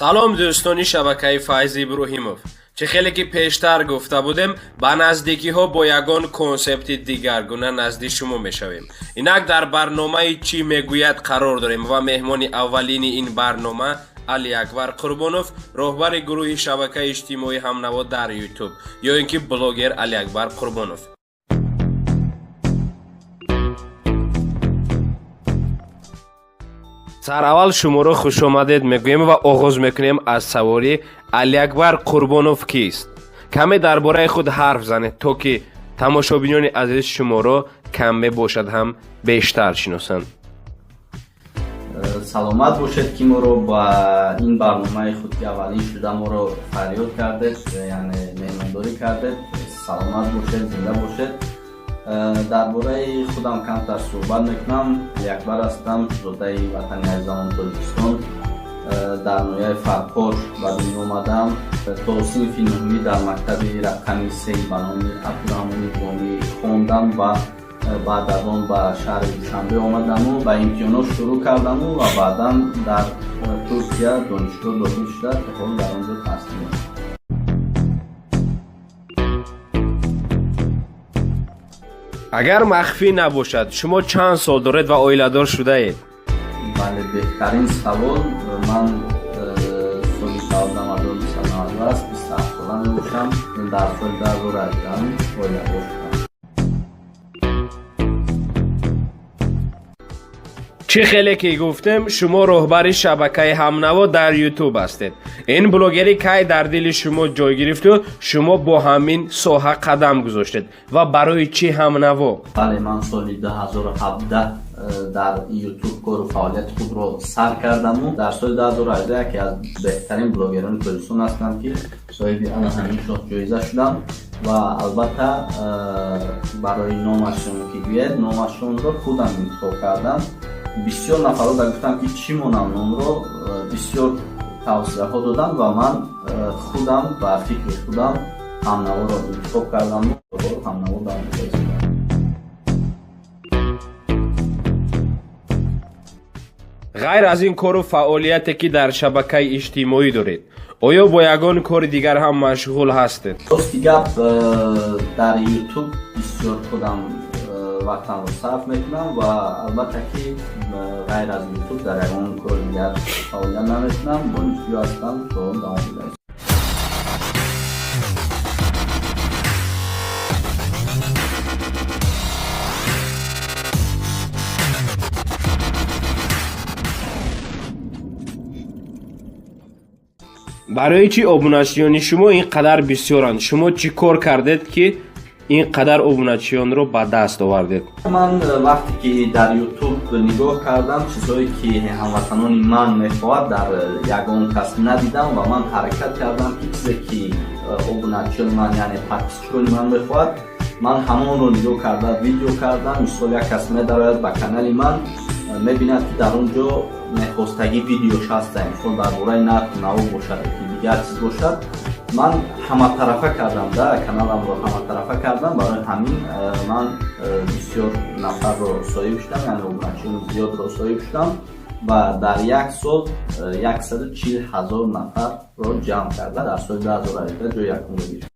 Салом, дӯстони шабакаи Файзи Иброҳимов. Чӣ хеле ки пештар гуфта будем, ба наздикиҳо бо ягон консепти дигаргуна назди шумо мешавем. Инак дар барномаи «Чӣ мегӯяд» қарор дорем ва меҳмони аввалини ин барнома Алиакбар Қурбонов, роҳбари гурӯҳи шабакаи иҷтимоӣ «Ҳамнаво» дар Ютуб, ё ин ки блогер Алиакбар Қурбонов. Сараввал шуморо хушомадед мегӯем ва оғоз мекунем аз саволи: Алиакбар Қурбонов кист? Каме дар бораи худ ҳарф занед, то ки тамошобинони азиз шуморо каме бошад ҳам бештар шиносанд. Саломат бошед, ки моро ба ин барномаи худ, ки аввалин шуда моро фарёд кардед, яъне меҳмондорӣ кардед. Саломат бошед, зинда бошед. Дар бораи худам камтар суҳбат мекунам. Алиакбар ҳастам, зодаи ватани азизамон Тоҷикистон, дар ноҳияи Фархор ба дунё омадам. То синфи нуҳумӣ дар мактаби рақами сеи ба номи Абдураҳмони Ҷомӣ хондам ва баъд аз он ба шаҳри Душанбе омадаму ба имтиҳонот шурӯъ кардаму ва баъдан дар Туркия донишгоҳ дохил шуда, то ҳол дар он ҷо таҳсил мекунам. Агар махфӣ набошад, шумо чанд сол доред ва оиладор шудаед? Бале, беҳтарин савол. Ман соли таваллудам 1992 аст, 27 сола мебошам. Дар соли 2018 оиладор шудам. Чӣ хеле ки гуфтем, шумо роҳбари шабакаи «Ҳамнаво» дар Ютуб ҳастед. Ин блогерӣ кай дар дили шумо ҷой гирифту шумо бо ҳамин соҳа қадам гузоштед ва барои чӣ «Ҳамнаво»? Бале, ман соли 2017 дар Ютуб кору фаъолияти худро сар кардаму дар соли 2018 яке аз беҳтарин блогерони Тоҷикистон ҳастам, ки соҳиби ана ҳамин шоҳҷоиза шудам. Ва албатта, барои номашон ки гӯяд, номашонро худам интихоб кардам. Бисёр нафарро да гуфтам, ки чӣ монам номро, бисёр тавсияҳо додам ва ман худам ба фикри худам «Ҳамнаворо» интихоб кардам. «Ҳамнаво» дар. Ғайр аз ин кору фаъолияте, ки дар шабакаи иҷтимоӣ доред, оё бо ягон кори дигар ҳам машғул ҳастед? Рости гап, дар Ютуб бисёр худам вақтамро сарф мекунам ва албатта ки ғайр аз Ютуб дар ягон кори дигар фаъолият намекунам. Донишҷӯ ҳастам, то давом медиҳам. Барои чӣ обуначиёни шумо ин қадар бисёранд? Шумо чӣ кор кардед, ки ин қадар обуначиёнро ба даст овардед? Ман вақте ки дар Ютуб нигоҳ кардам, чизҳое ки ҳамватанони ман мехоҳад, дар ягон кас надидам ва ман ҳаракат кардам, ки чизе ки обуначиёни ман, яъне подписчикони ман мехоҳад, ман ҳамонро нигоҳ карда видео кардам. Мисол, як кас медарояд ба канали ман, мебинад, ки дар он ҷо мехостагӣ видеош ҳаста, мисол, дар бораи нарху наво бошад, ки дигар чиз бошад. Ман ҳаматарафа кардам да каналамро, ҳаматарафа кардам. Барои ҳамин ман бисёр нафарро соҳиб шудам, яъне обуначиёни зиёдро соҳиб шудам ва дар як сол 140 000 нафарро ҷамъ карда, дар соли 2018 ҷои якумро гирифтам.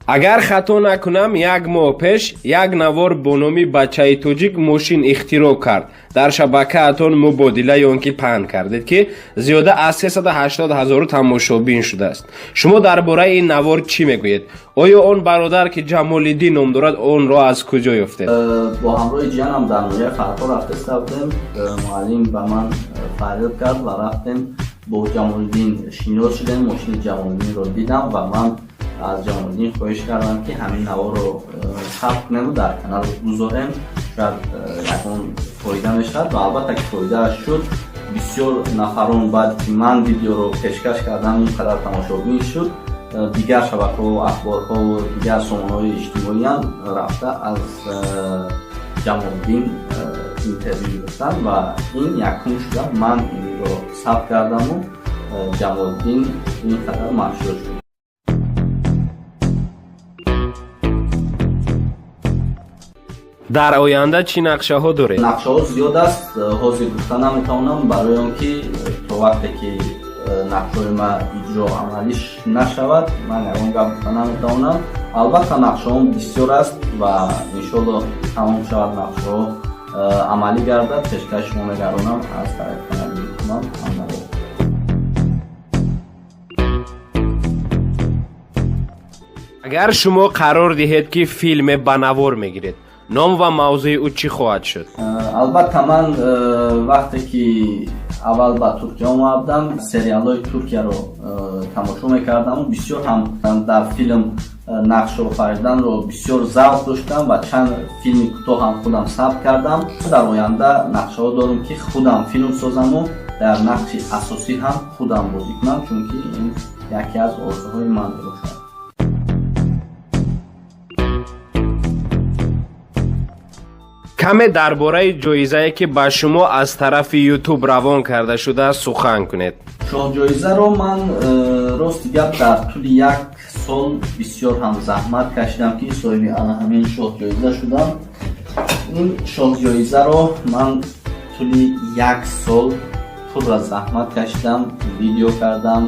Агар хато накунам, як моҳ пеш як навор бо номи «Бачаи тоҷик мошин ихтироъ кард» дар шабакаатон мубодила ё он ки паҳн кардед, ки зиёда аз 380 ҳазору тамошобин шудааст. Шумо дар бораи ин навор чӣ мегӯед? Оё он бародар, ки Ҷамолиддин ном дорад, онро аз куҷо ёфтед? Бо ҳамроҳи ҷиянам дар ноҳияи Фархор рафтаиста будем. Муаллим ба ман фарёд кард ва рафтем, бо Ҷамолиддин шинос шудем. Мошини Ҷамолиддинро дидам ва ман аз Ҷамолиддин хоҳиш кардам, ки ҳамин наворро сабт кунему дар канал гузорем, шояд ягон фоида мешавад. Ва албатта ки фоидааш шуд. Бисёр нафарон баъд ки ман видеоро пешкаш кардам, ин қадар тамошобин шуд. Дигар шабакаҳо, ахборҳо, дигар сомонаҳои иҷтимоиам рафта аз Ҷамолиддин интервю гирифтанд ва ин якум шуда ман инро сабт кардаму Ҷамолиддин ин қадар машҳур шуд. Дар оянда чӣ нақшаҳо доред? Нақшаҳо зиёд аст, ҳозир гуфта наметавонам, барои он ки то вақте ки нақшаҳои ман иҷро амалӣ нашавад, ман ягон гап гуфта наметавонам. Албатта, нақшаҳом бисёр аст ва иншолло тамом шавад, нақшаҳо амалӣ гардад, пешкаши шумо мегардонам аз тарафи канали ютубам ҳамнаво. Агар шумо қарор диҳед, ки филме ба навор мегиред, ном ва мавзӯи ӯ чӣ хоҳад шуд? Албатта, ман вақте ки аввал ба Туркия омадам, сериалҳои Туркияро тамошо мекардаму бисёр ҳам дар филм нақш офариданро бисёр завқ доштам ва чанд филми кӯтоҳ ҳам худам сабт кардам. Дар оянда нақшаҳо дорам, ки худам филм созаму дар нақши асосӣ ҳам худам бозӣ кунам, чунки ин яке аз орзуҳои ман мебошад. Каме дар бораи ҷоизае, ки ба шумо аз тарафи Ютуб равон карда шудааст, сухан кунед. Шоҳҷоизаро ман рости гап, дар тӯли як сол бисёр ҳам заҳмат кашидам, ки соҳиби ана ҳамин шоҳҷоиза шудам. Ин шоҳҷоизаро ман тӯли як сол пурра заҳмат кашидам, видео кардам,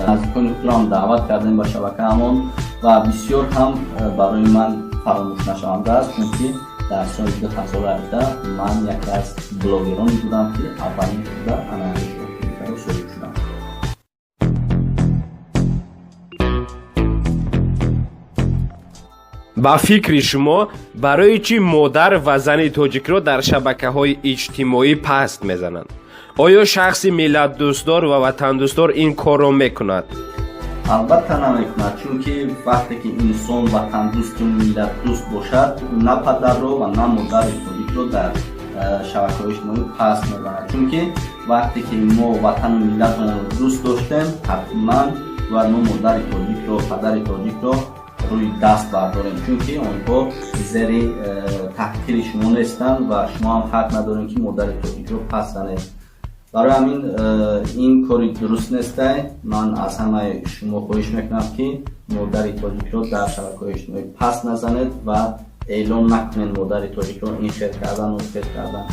наздикони худроам даъват кардем ба шабакаамон ва бисёр ҳам барои ман фаромӯшнашаванда аст, чунки дар соли 2018 ман яке аз блогероне будам, ки аввалин шуда ана ҳамин шоҳҷоизаро соҳиб шудам. Ба фикри шумо, барои чӣ модар ва зани тоҷикро дар шабакаҳои иҷтимоӣ паст мезананд? Оё шахси миллатдӯстдор ва ватандӯстдор ин корро мекунад? Албатта, намекунад, чунки вақте ки инсон ватандӯсту миллатдӯст бошад, на падарро ва на модари тоҷикро дар шабакаҳои иҷтимоӣ паст мезанад, чунки вақте ки мо ватану миллатамонро дӯст доштем, ҳатман бояд мо модари тоҷикро, падари тоҷикро рӯи даст бардорем, чунки онҳо зери таҳқири шумо нестанд ва шумо ҳам ҳақ надорем, ки модари тоҷикро паст занед. Барои ҳамин ин кори дуруст нестай. Ман аз ҳамаи шумо хоҳиш мекунам, ки модари тоҷикро дар шабакаҳои иҷтимоӣ паст назанед ва эълон накунед модари тоҷикро ин хел кардан, он хел кардан.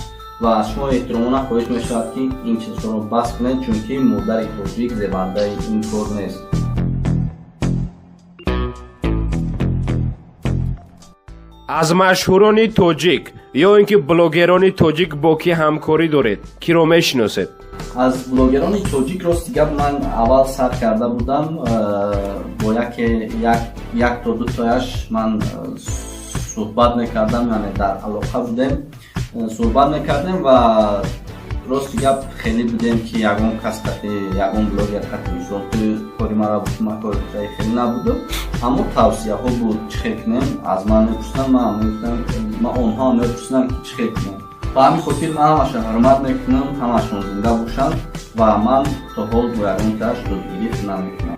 Ва аз шумо эҳтиромона хоҳиш мешавад, ки ин чизҳоро бас кунед, чунки модари тоҷик зебандаи ин кор нест. Аз машҳурони тоҷик ё ин ки блогерони тоҷик бо кӣ ҳамкорӣ доред, киро мешиносед? Аз блогерони тоҷик, рости гап, ман аввал сар карда будам бо яке, як то дутояш ман суҳбат мекардам, яъне дар алоқа будем, суҳбат мекардем ва рости гап, хеле будем, ки ягон кас қати, ягон блогер қати, мисол, кори мара буд, ман кори хеле набуду, аммо тавсияҳо буд, чӣ хел кунем, аз ман мепурсидам, ман мегуфтам, ман онҳо мепурсидам, ки чӣ хел кунем. Ба ҳамин хотир ман ҳамашон ҳурмат мекунам, ҳамашон зинда бошанд ва ман то ҳол бо ягонтааш дудгирифт намекунам.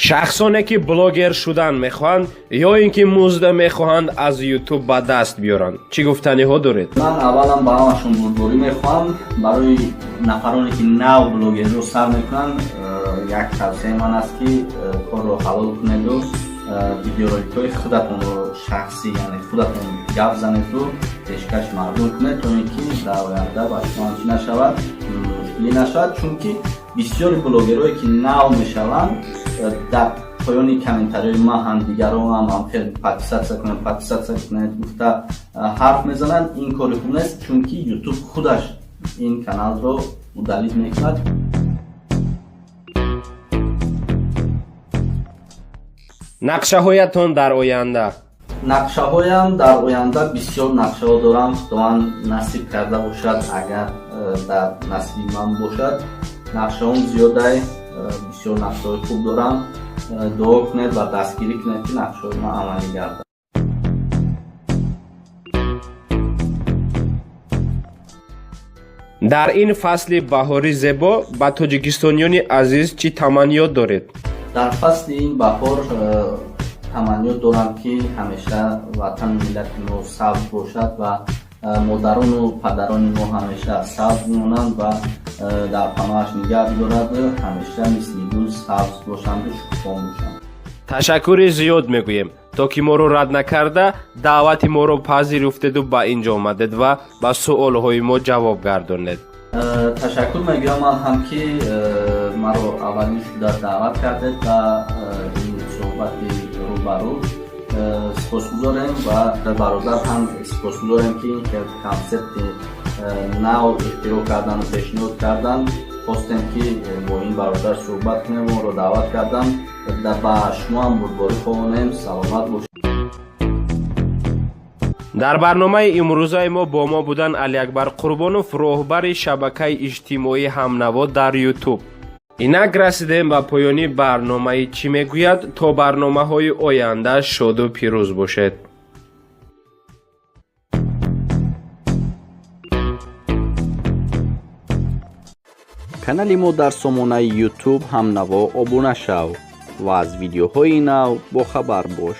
Шахсоне, ки блогер шудан мехоҳанд ё ин ки музда мехоҳанд аз Ютуб ба даст биёранд, чӣ гуфтаниҳо доред? Ман аввалан ба ҳамашон бурдборӣ мехоҳам. Барои нафароне, ки нав блогерро сар мекунанд, як тавсияи ман аст, ки корро ҳалол кунеду видеороликҳои худатонро шахсӣ, яъне худатон гап занеду пешкаш мардум кунед, то ин ки дар оянда ба шумо ҳамчӣ нашавад, мушкилӣ нашавад, чунки бисёри блогерое, ки нав мешаванд, дар поёни комментариҳои ман ҳам, дигарон ҳам хел подписаться кунед, подписаться кунед гуфта ҳарф мезананд. Ин кори хуб нест, чунки Ютуб худаш ин каналро удалить мекунад. Нақшаҳоятон дар оянда? Нақшаҳоям дар оянда бисёр нақшаҳо дорам. Худованд насиб карда бошад, агар дар насиби ман бошад, нақшаҳом зиёдай, бисёр нақшаҳои хуб дорам. Дуо кунед ва дастгирӣ кунед, ки нақшаҳои ман амалӣ гардад. Дар ин фасли баҳори зебо ба тоҷикистониёни азиз чӣ таманниёт доред? Дар фасли ин баҳор таманниёт дорам, ки ҳамеша ватану миллати мо сабз бошад ва модарону падарони мо ҳамеша сабз бимонанд ва дар паноҳаш нигаҳ бидорад, ҳамеша мисли гул сабз бошанду шукуфон бошанд. Ташаккури зиёд мегӯем. То ки моро рад накарда, даъвати моро пазируфтеду ба ин ҷо омадед ва ба суолҳои мо ҷавоб гардонед. Ташаккур мегӯям ман ҳам, ки маро аввалин шуда даъват кардед ба ин суҳбати рӯбарӯ. Сипосгузорем ва бародар ҳам сипосгузорем, ки ин консепти нав ихтироъ кардану пешниҳод кардан. Хостем, ки бо ин бародар суҳбат кунем, моро даъват кардан. Ба шумо ҳам бурдборӣ хоҳонем, саломат бошед. Дар барномаи имрӯзаи мо бо мо буданд Алиакбар Қурбонов, роҳбари шабакаи иҷтимоии «Ҳамнаво» дар Ютуб. Инак расидем ба поёни барномаи «Чӣ мегӯяд». То барномаҳои оянда шоду пирӯз бошед. Канали мо дар сомонаи Ютуб «Ҳамнаво» обуна шав ва аз видеоҳои нав бохабар бош.